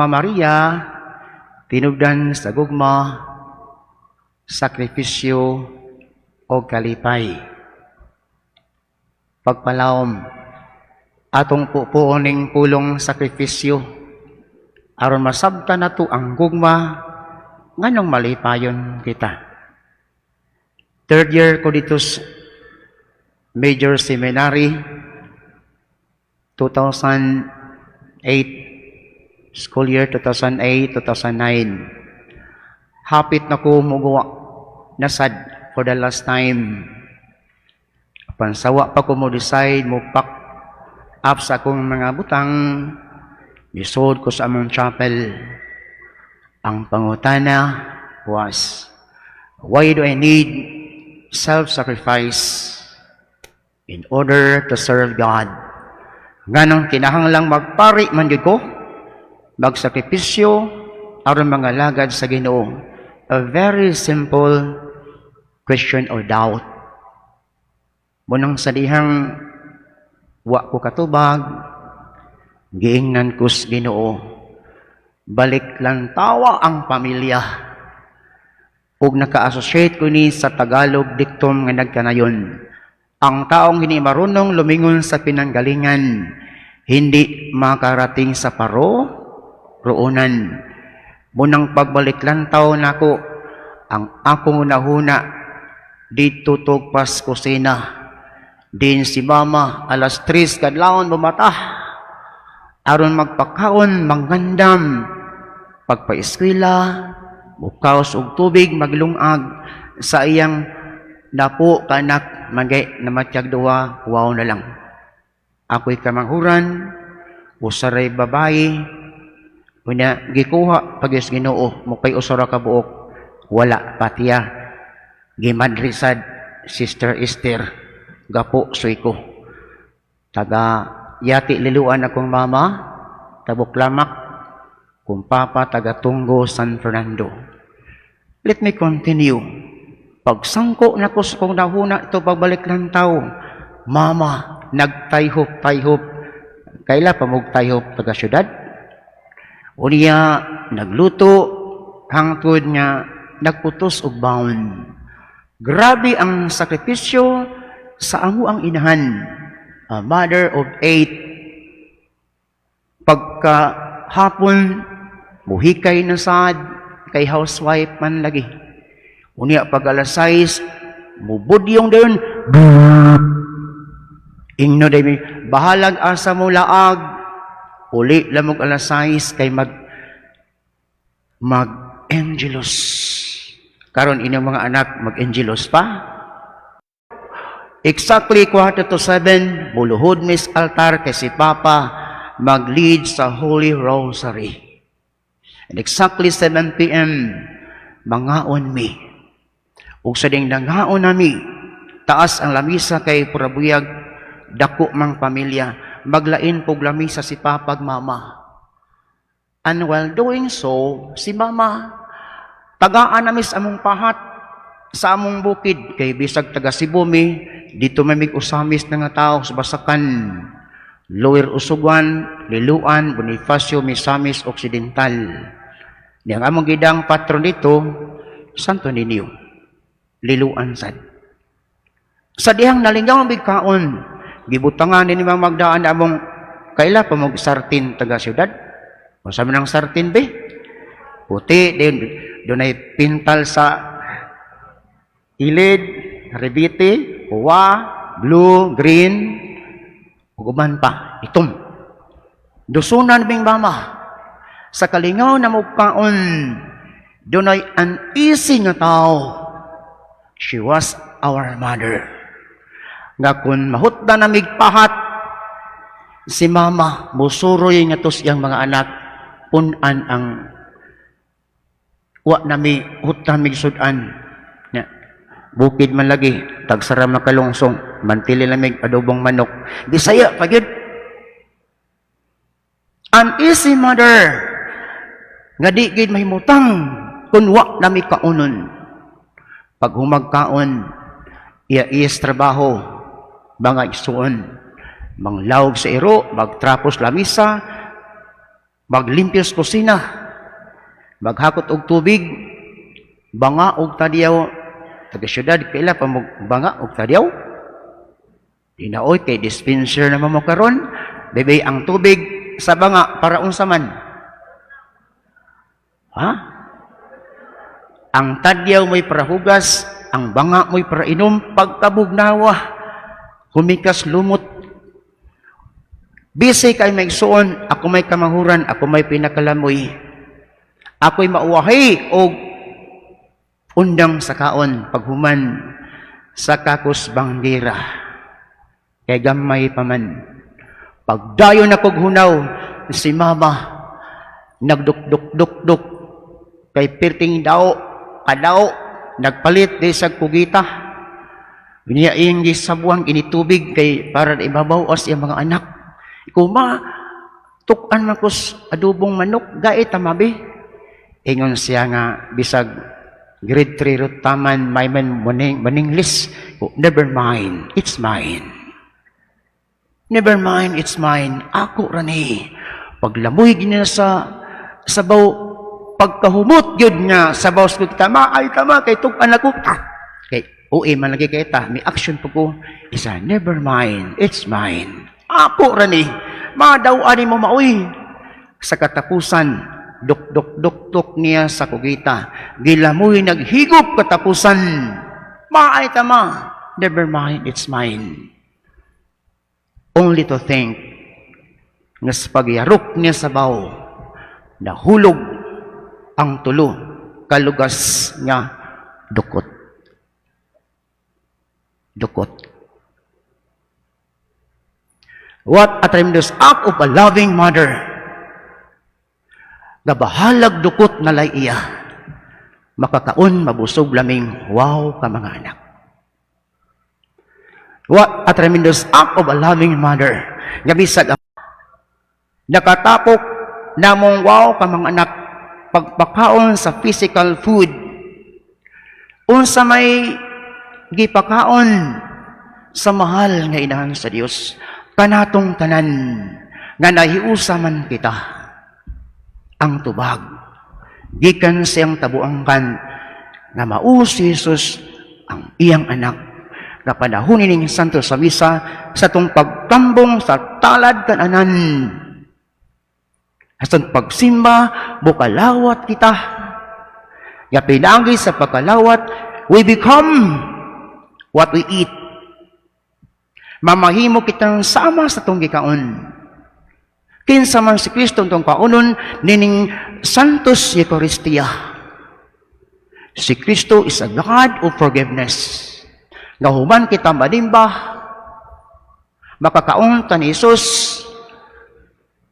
Maria, tinubdan sa gugma, sakripisyo o kalipay. Pagpalawom, atong pupuon ning pulong sakripisyo, aron masabtan nato ang gugma, nganong malipayon kita. Third year ko dito sa Major Seminary, 2008, school year 2008-2009. Hapit na ko muguwa nasad for the last time. Apan sawa pa ko mo decide mo pack up sa akong mga butang, nisod ko sa among chapel. Ang pangutana was, "Why do I need self-sacrifice in order to serve God?" Nganong kinahanglang magpari man gyud ko, magsakripisyo aron mangalagad sa Ginoo? A very simple question or doubt. Munang sa dihang wa ko katubag, giingnan ko sa Ginoo, balik lantawa ang pamilya. Ug naka-associate ko ni sa Tagalog dictum nga nagkanayon: "Ang taong hindi marunong lumingon sa pinanggalingan, hindi makarating sa paroroonan." Munang pagbalik lantaw nako, ang akong unahuna dito tugpas kusina. Din si mama alas 3 kadlawon bumata aron magpakaon, mangandam, pagpaeskwela, mukaos og tubig, maglungag sa iyang napo kanak magay namatyag duha, wow na lang. Ako'y kamanghuran, usaray babayi. Unya gikuha pag Ginoo mo kay usa ra ka buok, wala patiya gimadrisad Sister Esther gapo suy ko. Taga Yati Liloan akong mama, Tabuk Lamak, kung papa taga Tunggo, San Fernando. Let me continue. Pagsangko nako sa kong nahuna ito pagbalik lantaw, mama nagtayhop-tayhop. Kaila pa mog tayhop taga syudad? Unya nagluto hangtod nga nagputos og baon. Grabe ang sakripisyo sa amo ang inahan. A mother of eight. Pagka hapon, muhikay na sad, kay housewife man lagi. Unya pag alas 6, mubudyong dayon. Ingno day mi, bahalag asa mo laag. Uli lamog alas 6 kay mag Angelus. Karon inyong mga anak mag Angelus pa. Exactly 6:45, muluhod mis altar kay si Papa mag-lead sa Holy Rosary. And exactly 7 p.m., mangaon mi. Ug sa ding nangaon nami, taas ang lamisa kay purabuyag, dako mang pamilya, maglain pog lamisa si Papa ug Mama. And while doing so, si Mama, tagaan nami sa among pahat sa among bukid, kay bisag taga Cebu mi, dito may mig Ozamiz na nga tao sa Basakan, Lower Usugan, Liloan, Bonifacio, Misamis Occidental. Di ang among gidang patron dito, Santo Niño, Liloan sad. Sa dihang nalingaw ang kaon, gibutangan ni mga magdaan among kaila pa mag sartin taga syudad. O sabi ng sartin be? Puti, din, doon ay pintal sa ilid, rebite, huwa, blue, green, ug uban pa, itom. Dusunan bing mama, sa kalingaw na mugkaon, dunay uneasy nga tao. She was our mother. Nga kung mahutda na migpahat, si mama musuroy nga tos iyang mga anak, punan ang wa nami hutda mig sudan. Nya, bukid man lagi, tagsaram na kalungsong, mantili lamig adobong manok. Bisaya pa gyud. Uneasy mother nga di gid mahimutang kun wa nami kaunon. Pag humagkaon, iya is trabaho, mga igsuon, manglawog sa iro, magtrapos lamisa, Maglimpyo sa kusina, maghakot og tubig, banga og tadyaw. Taga syudad, kaila pa mo banga og tadyaw? Di na oy, kay dispenser naman mo karon. Bebe, ang tubig sa banga para unsa man? Ha? Ang tadyaw mo'y para hugas, ang banga mo'y para inom, pagkabugnawa, humikas lumot. Busy kay may igsuon, ako may kamahuran, ako may pinakalamoy. Ako'y mauwahi og undang sa kaon paghuman sa Kakus Banggera. Kay gamay pa man. Pagdayon akong hunaw, si mama, nagduk-duk-duk-duk, kay pirting daw, kadaw, nagpalit di sa kugita. Niya iyang gisabuan ini tubig kay para ibabaw as iyang mga anak. Kuma, tuk-an man kos adobong manok, gait tamabi. Ingon siya nga bisag grade 3 rutaman may man maning maninglis. Oh, never mind, it's mine. Never mind, it's mine. Ako rani. Paglamoy gina sa sabaw, pagkahumot yun nga sabaw sa tama ay tama kay tuk-an ako. Ah, kay uwi man lagi kay ta, may action po ko. Isa, never mind, it's mine. Ako rani. Madaw ani mo maoy. Sa katapusan, duk duk duk duk niya sa kugita. Gilamoy naghigop katapusan. Maay tama. Never mind, it's mine. Only to think nga sa pagyarok niya sa baw, nahulog ang tulo kalugas nga dukot. Dukot. What a tremendous act of a loving mother. Nga bahalag dukot na lay iya. Makakaon, mabusog laming, wow ka mga anak. What a tremendous act of a loving mother. Nga bisag nakatapok namong wow ka mga anak pagpakaon sa physical food. Unsa may gipakaon sa mahal nga inahan sa Dios kanatong tanan nga nahiusa man kita? Ang tubag gikan siyang tabuangkan nga mao si Jesus ang iyang anak nga panahon ning Santo sa Misa sa tong pagtambong sa talad kananan sa pagsimba, mukalawat kita nga pinagi sa pagkalawat, we become what we eat. Mamahimo kitang sama sa tong gikaon. Kinsa man si Kristo tong kaunon nining Santos Eucharistia. Si Kristo is a God of forgiveness. Nga human kita manimba, makakaon ta ni Jesus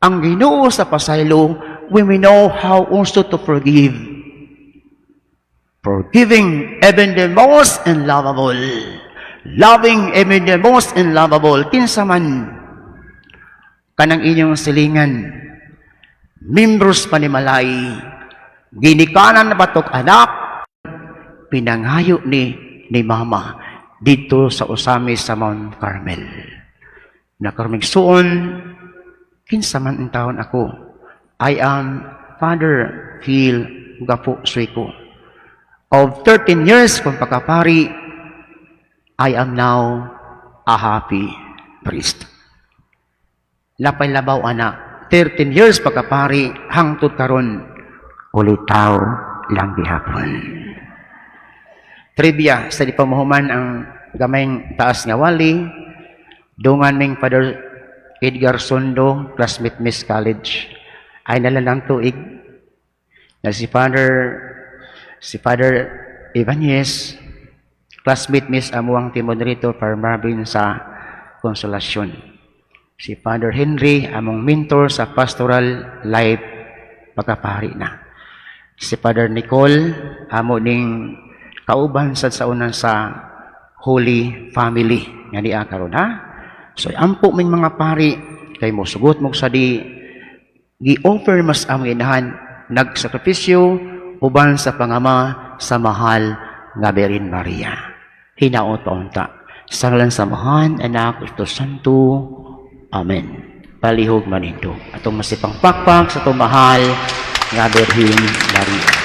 ang Ginoo sa pasaylo, we may know how also to forgive. Forgiving even the most unlovable. Loving even the most unlovable. Kinsa man kanang inyong silingan, membros panimalay, ginikanan na batok anak, pinangayo ni Mama dito sa Ozamis sa Mount Carmel. Nakarmigsuon, kinsa man ang taon ako, I am Father Phil Gapo Suico. Of 13 years kung pagkapari, I am now a happy priest. Lapay labaw ana, 13 years pagkapari, hangtod karon ulitaw lang gihapon. Trivia, sa di pa mahuman ang gamayng taas nga wali, dungan ming Father Edgar Sondo, classmate Miss College, ay nalalang tuig na si Father Ibanez, classmate Miss Amuang Timon rito, Father Marvin sa Konsolasyon. Si Father Henry, among mentor sa pastoral life, pagkapari na. Si Father Nicole, amo ning kauban sa unan sa Holy Family nga diya karon ha. So ampo ming mga pari kay mo sugot mo sa di gi-offer mas among inahan nagsakripisyo uban sa pangama sa mahal nga Birhen Maria. Hinaot pa unta. Sa ngalan sa Amahan, Anak, Espiritu Santo. Amen. Palihog manindog. Atong masipang pakpak sa atong mahal nga Birhen Maria.